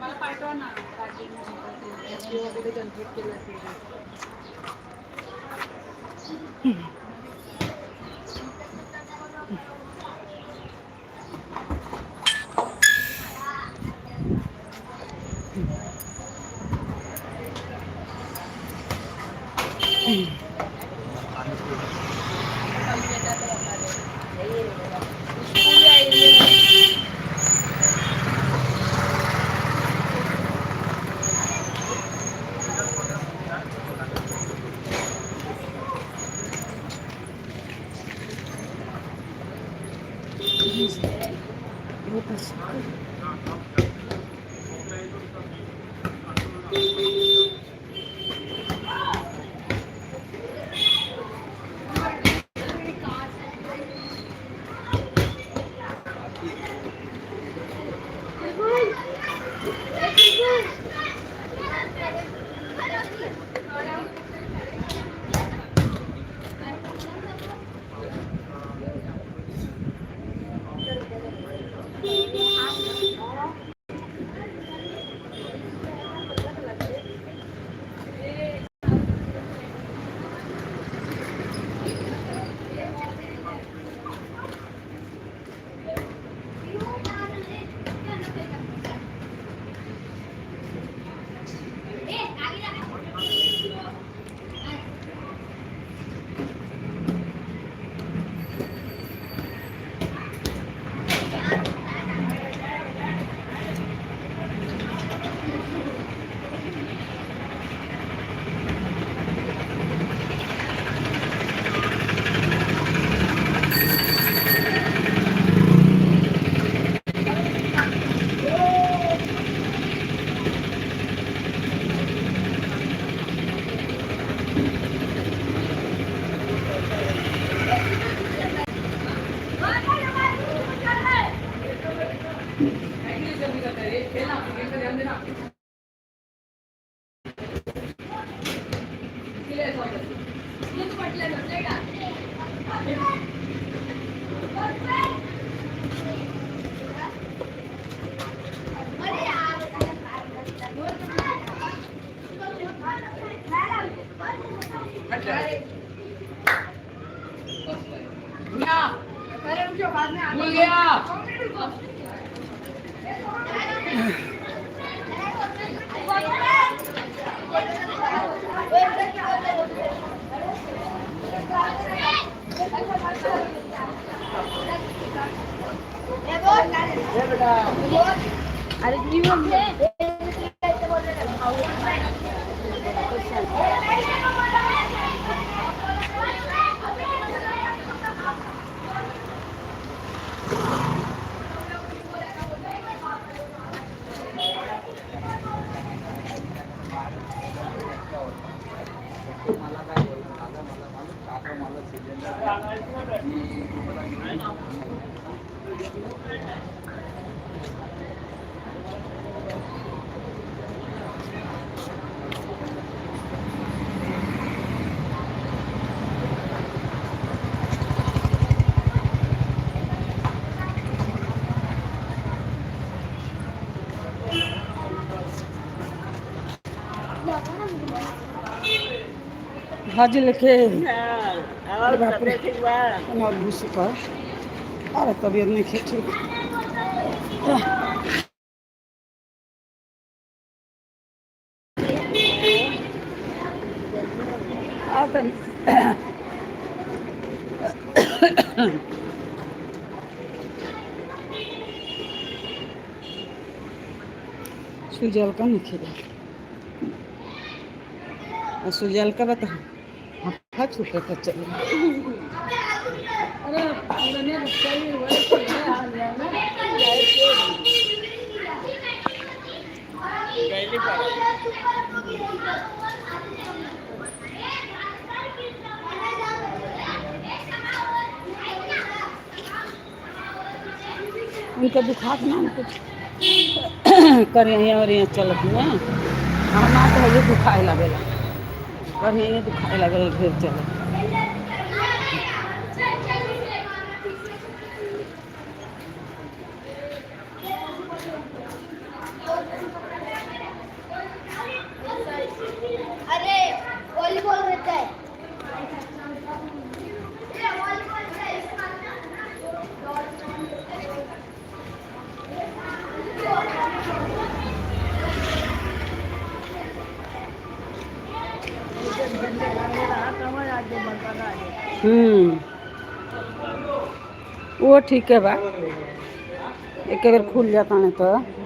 मला पाठवा ना वगैरे जनरेट केलं असेल। जल्दी करता है, ये खेलना गेम पे ध्यान देना। इसीलिए ऐसा होता है। ये तो पटले लपेगा। भूल गया। भाजी लेके और तबियत ठीक बा? और भूसी पर। अरे तबीयत नहीं ठीक। सुजल का नहीं खेला और सुजल का बता हफा छूटे तो चले। अरे पुराने बच्चे ही हुए तो हाल है ना। उनका दुखात ना कुछ करे और यहाँ चलत ना हमार तो ये दुखाए लगेला, कहीं ये दुखाए लगेला ढेर चलत। अरे वॉलीबॉल रहता है। वो ठीक है बा, एक बार खुल जाता नहीं तो।